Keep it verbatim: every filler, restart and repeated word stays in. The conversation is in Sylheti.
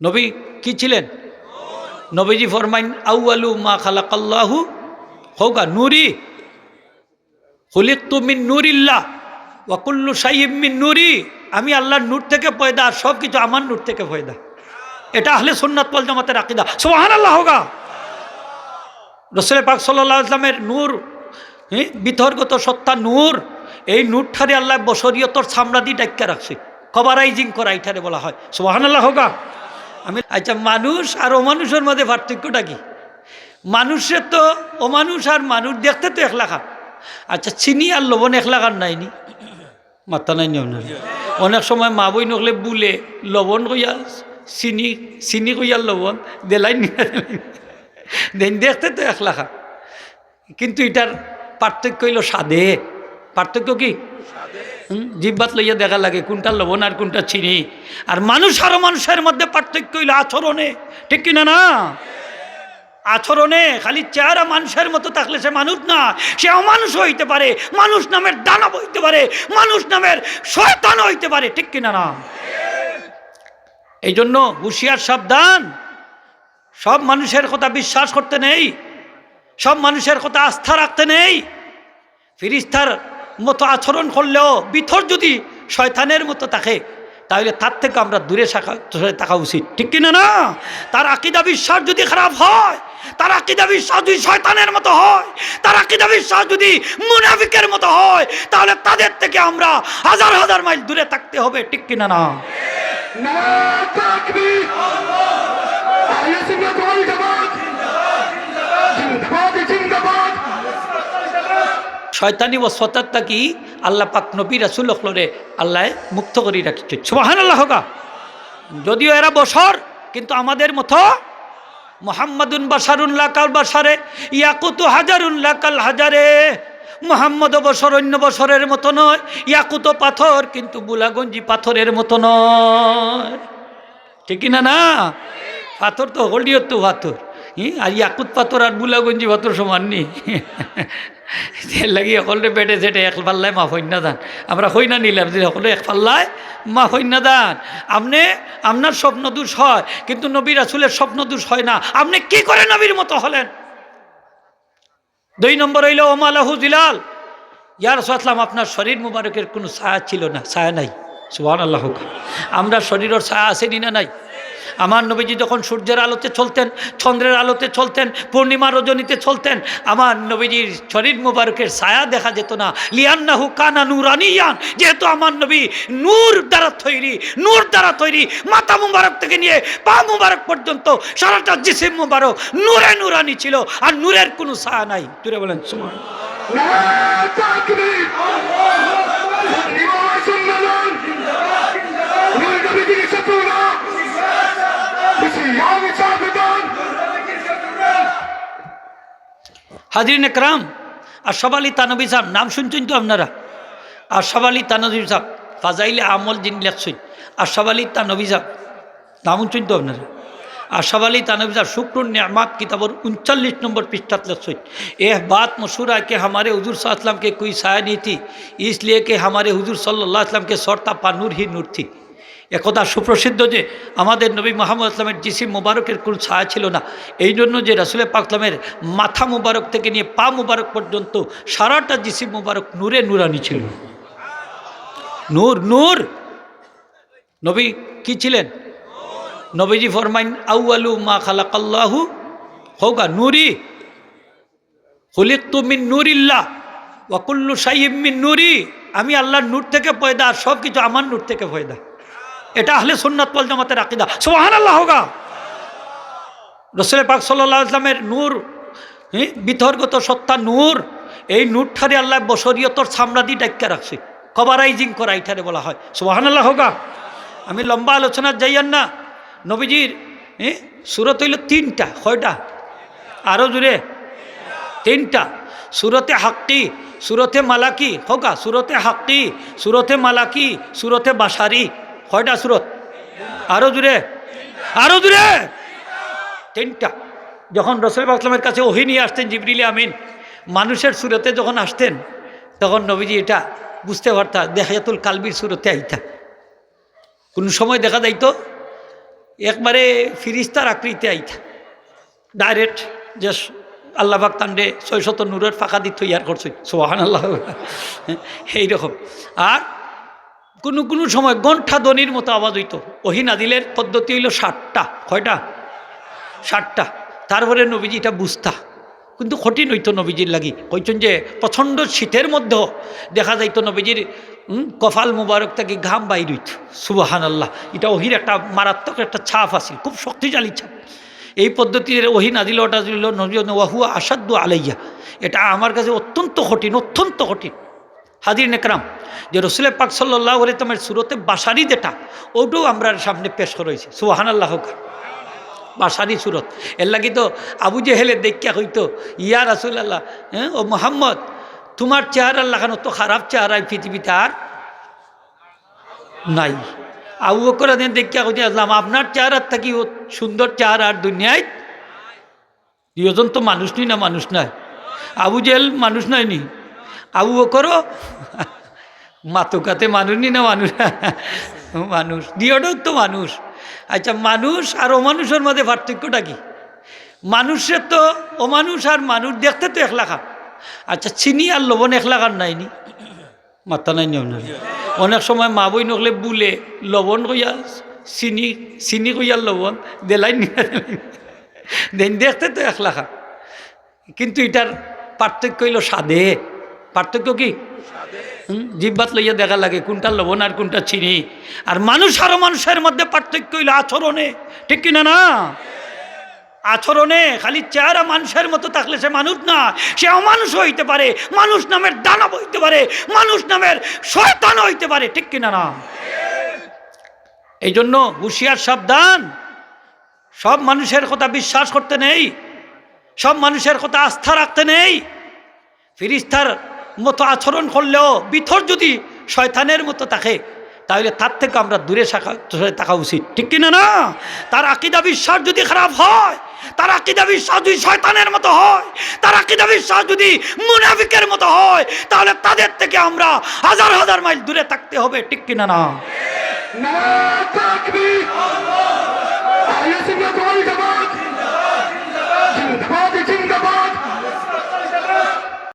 নবী কি ছিলেন? নবীজি ফরমাইন, "আউয়ালু মা খালাকাল্লাহু", কউক্কা, "নূরি, খুলিকতু মিন নূরিল্লাহ, ওয়া কুল্লু শাইইম মিন নূরি।" আমি আল্লাহর নূর থেকে পয়দা, আর সব কিছু আমার নূর থেকে পয়দা। এটা আহলে সুন্নাত ওয়াল জামাতের আকীদা। সুবহানাল্লাহ কউক্কা। রসুল পাক সাল্লাল্লাহু আলাইহি ওয়াসাল্লামের নূর, হ্যাঁ, ভিতরগত সত্তা নূর, এই নূরটারে আল্লায় বশরিয়তর চামড়া দি ঢাকিয়া রাখছে। কভারাইজিং করা ইটারে বলা হয়। সুবহানাল্লাহ কউক্কা। আমি, আচ্ছা, মানুষ আর অমানুষর মাঝে পার্থক্যটা কি? মানুষরে তো, অমানুষ আর মানুষ দেখতে তো এক লাখান। আচ্ছা, চিনি আর লবণ এক লাখান নায়নি? মাথা নায়নি আপনার? অনেক সময় মা বইন অকলে বুলে লবণ কইয়া চিনি, চিনি কইয়া লবণ, দেলাইন নি না দেলাইন? দেইন, দেখতে তো এক লাখান, কিন্তু ইটার পার্থক্য অইলো স্বাদে। পার্থক্য কি? হুম, জিহ্বাত লইয়া দেখা লাগে কোনটা লবণ আর কোনটা চিনি। আর মানুষ আর অমানুষের মধ্যে পার্থক্য অইলো আচরণে, ঠিক কি না? না, আচরণে। খালি চেহারা মানুষের মতো থাকলে সে মানুষ না, সে অমানুষ হইতে পারে, মানুষ নামের দানব হইতে পারে, মানুষ নামের শয়তান হইতে পারে, ঠিক কি না? না, এই জন্য হুঁশিয়ার, সাবধান। সব মানুষের কথা বিশ্বাস করতে নেই, সব মানুষের কথা আস্থা রাখতে নেই। ফিরিস্তার মতো আচরণ করলেও ভিতর যদি শয়তানের মতো থাকে, তাহলে তার থেকে আমরা দূরে থাকা, দূরে থাকা উচিত, ঠিক কি না? না, তার আকীদা বিশ্বাস যদি খারাপ হয়, তার আকীদা বিশ্বাস যদি শয়তানের মতো হয়, তার আকীদা বিশ্বাস যদি মুনাফিকের মতো হয়, তাহলে তাদের থেকে আমরা হাজার হাজার মাইল দূরে থাকতে হবে, ঠিক কি না? না, নারায়ে তাকবীর। আহলে সুন্নাত ওয়াল জামাত। জিন্দাবাদ, জিন্দাবাদ। শয়তানি ওয়াসওয়াসাত থাকি আল্লাহ পাক নবী রাসূল অকলরে আল্লায় মুক্ত করি রাখছে। সুবহানাল্লাহ কউক্কা। যদিও এরা বশর, কিন্তু আমাদের মতো। মুহাম্মাদুন বাশারুন লা কাল বাশারে, ইয়াকুতু হাজারুন লা কাল হাজারে। মুহাম্মদও বশর, অন্য বশরের মতো নয়। ইয়াকুতও পাথর, কিন্তু বুলাগঞ্জি পাথরের মতো নয়। ঠিক কি না? না, পাথর তো হকলটিও তো পাথর। ই, আর ইয়াকুত পাথর আর বুলাগঞ্জি পাথর সমান নি? এর লাগি হকলরে বেটে সেটে এক পাল্লায় মাফ হইন না যান। আমরা হই না নিলাম যে হকলে এক পাল্লায় মাফ হইন না যান। আপনে, আপনার স্বপ্ন দোষ হয়, কিন্তু নবী রাসূলের স্বপ্ন দোষ হয় না। আপনে কি করে নবীর মতো হলেন? দুই নম্বর অইলো, "ওমা লাহু জিলাল।" ইয়া রাসূলুল্লাহ, আপনার শরীর মুবারকের কোনো ছায়া ছিল না, ছায়া নাই। সুবহানাল্লাহ কউক্কা। আমরা শরীরর ছায়া আছে নি না নাই? আমার নবীজি যখন সূর্যের আলোতে চলতেন, চন্দ্রের আলোতে চলতেন, পূর্ণিমা রজনীতে চলতেন, আমার নবীজির শরীর মুবারকের ছায়া দেখা যেত না। লিআন্নাহু কানা নুরানিয়ান, যেহেতু আমার নবী নূর দ্বারা তৈরি, নূর দ্বারা তৈরি, মাথা মুবারক থেকে নিয়ে পা মুবারক পর্যন্ত সারাটা জিসিম মুবারক নূরে নুরানি ছিল, আর নূরের কোনো ছায়া নাই। জোরে বলেন সুবহানাল্লাহ। নারায়ে তাকবীর। নূর নবীজির শত্রুরা। হুঁশিয়ার সাবধান। হাজিরিন একরাম, আশরাফ আলী থানভী সাহেব, নাম শুনছেন তো আপনারা? আশরাফ আলী থানভী সাহেব, ফাজাইলে আমল যিনি লেখছেন, আশরাফ আলী থানভী সাহেব, নাম শুনছেন তো আপনারা? আশরাফ আলী থানভী সাহেব শুকরুন নিয়ামাত কিতাবর ঊনচল্লিশ নম্বর পৃষ্ঠাত লেখছেন, "এহ বাত মশহুর হ্যায় কি হামারে হুজুর সাল্লাল্লাহু আলাইহি ওয়াসাল্লাম কে কোই ছায়া নেই থি, ইসলিয়ে কি হামারে হুজুর সাল্লাল্লাহু আলাইহি ওয়াসাল্লাম কে সর থা, পা নূর হি নূর থি।" একথা সুপ্রসিদ্ধ যে আমাদের নবী মুহাম্মদ ইসলামের জিসিম মুবারকের কোনো ছায়া ছিল না, এই জন্য যে রাসূলে পাক ইসলামের মাথা মুবারক থেকে নিয়ে পা মুবারক পর্যন্ত সারাটা জিসিম মুবারক নূরে নুরানি ছিল। নূর, নূর। নবী কি ছিলেন? নবীজি ফরমাইন, "আউয়ালু মা খালাকাল্লাহু", কউক্কা, "নূরি, খুলিকতু মিন নূরিল্লাহ, ওয়া কুল্লু শাইইম মিন নূরি।" আমি আল্লাহর নূর থেকে পয়দা, আর সব কিছু আমার নূর থেকে পয়দা। এটা আহলে সুন্নাত ওয়াল জামাতের আকীদা। সুবহানাল্লাহ কউক্কা। রসুল পাক সাল্লাল্লাহু আলাইহি ওয়াসাল্লামের নূর, হ্যাঁ, ভিতরগত সত্তা নূর, এই নূরটারে আল্লায় বশরিয়তর চামড়া দি ঢাকিয়া রাখছে। কভারাইজিং করা ইটারে বলা হয়। সুবহানাল্লাহ কউক্কা। আমি লম্বা আলোচনাত যাইয়ার না। নবীজির, হ্যাঁ, সুরত অইলো তিনটা। কয়টা? আরো জোরে। তিনটা। সুরতে হাক্কি, সুরতে মালাকি, কউক্কা, সুরতে হাক্কি, সুরতে মালাকি, সুরতে বাশারি। কয়টা সুরত? আরো জোরে, আরো জোরে। তিনটা। যখন রসুল পাক সাল্লাল্লাহু আলাইহি ওয়াসাল্লামের কাছে ওহী নিয়ে আসতেন জিবরিল আমিন, মানুষের সুরতে যখন আসতেন, তখন নবীজি এটা বুঝতে পারতা, দিহয়াতুল কালবির সুরতে আইতা। কোন সময় দেখা যাইতো একবারে ফিরিস্তার আকৃতি আইতা, ডাইরেক্ট, যে আল্লাহ পাক তানরে ছয় শত নূরের ফাঁকা দি তৈয়ার করছইন, সুবহানাল্লাহ। এইরকম। আর কুনু কুনু সময় ঘন্টা ধ্বনির মতো আওয়াজ অইতো। ওহী নাজিলের পদ্ধতি অইলো সাতটা। কয়টা? সাতটা। তারপরে নবীজি ইটা বুঝতা, কিন্তু কঠিন অইতো নবীজির লাগি। কইছইন যে প্রচণ্ড শীতের মধ্যেও দেখা যাইতো নবীজির, উম, কপাল মুবারক থাকি ঘাম বাইর অইতো। সুবহানাল্লাহ। ইটা ওহীর একটা মারাত্মক একটা ছাপ আছিল, খুব শক্তিশালী ছাপ। এই পদ্ধতির ওহী নাজিল অটা ছিল নবী, "ওয়া হুয়া আশাদ্দু আলাইয়া।" এটা আমার কাছে অত্যন্ত কঠিন, অত্যন্ত কঠিন। হাজিরিন একরাম, যে রসুল পাক সাল্লাল্লাহু আলাইহি ওয়াসাল্লামের সুরতে বাশারি যেটা, ওটাও আমরার সামনে পেশ করা অইছে। সুবহানাল্লাহ কউক্কা। বাশারি সুরত। এর লাগি তো আবু জেহেলে দেখিয়া কইতো, "ইয়া রাসূলুল্লাহ, হ্যাঁ, ও মুহাম্মদ, তুমার চেহারার লাখান অত খারাপ চেহারা এই পৃথিবীত আর নাই।" আবু বকর আদিন দেখিয়া কইতে আসলাম, "আপনার চেহারার থাকি অত সুন্দর চেহারা আর দুনিয়াত।" দুইজন তো মানুষ নি না মানুষ নায়? আবু জেহেল মানুষ নায় নি? আবু বকরও মাতুকাতে মানুষ নি না মানুষ? মানুষ। দুইটাও তো মানুষ। আচ্ছা, মানুষ আর অমানুষের মাঝে পার্থক্যটা কি? মানুষের তো অমানুষ আর মানুষ দেখতে তো এক লাখান। আচ্ছা, চিনি আর লবণ এক লাখান নায় নি? মাত্তা নাই নি আপনার? অনেক সময় মা বইন অকলে বুলে লবণ কইয়া চিনি, চিনি কইয়া লবণ দেলাইন নি না দেলাইন? দেন দেখতে তো এক লাখান, কিন্তু ইটার পার্থক্য অইলো স্বাদে। পার্থক্য কি? হুম, জিহ্বাত লইয়া দেখা লাগে কুনটা লবণ আর কুনটা চিনি। আর মানুষ আর অমানুষের মধ্যে পার্থক্য অইলো আচরণে, ঠিক কি না? না, আচরণে। খালি চেহারা মানুষের মতো থাকলে সে মানুষ না, সে অমানুষ অইতে পারে, মানুষ নামের দানব অইতে পারে, মানুষ নামের শয়তান অইতে পারে, ঠিক কি না? না, এই জন্য হুঁশিয়ার, সাবধান। সব মানুষের কথা বিশ্বাস করতে নেই, সব মানুষের কথা আস্থা রাখতে নেই। ফিরিস্তার মতো আচরণ করলেও ভিতর যদি শয়তানের মতো থাকে, তাহলে তার থেকে আমরা দূরে থাকা, দূরে থাকা উচিত, ঠিক কি না? না, তার আকিদা বিশ্বাস যদি খারাপ হয়, তার আকিদা বিশ্বাস যদি শয়তানের মতো হয়, তার আকিদা বিশ্বাস যদি মুনাফিকের মতো হয়, তাহলে তাদের থেকে আমরা হাজার হাজার মাইল দূরে থাকতে হবে, ঠিক কি না? না, নারায়ে তাকবীর। আহলে সুন্নাত ওয়াল জামাত।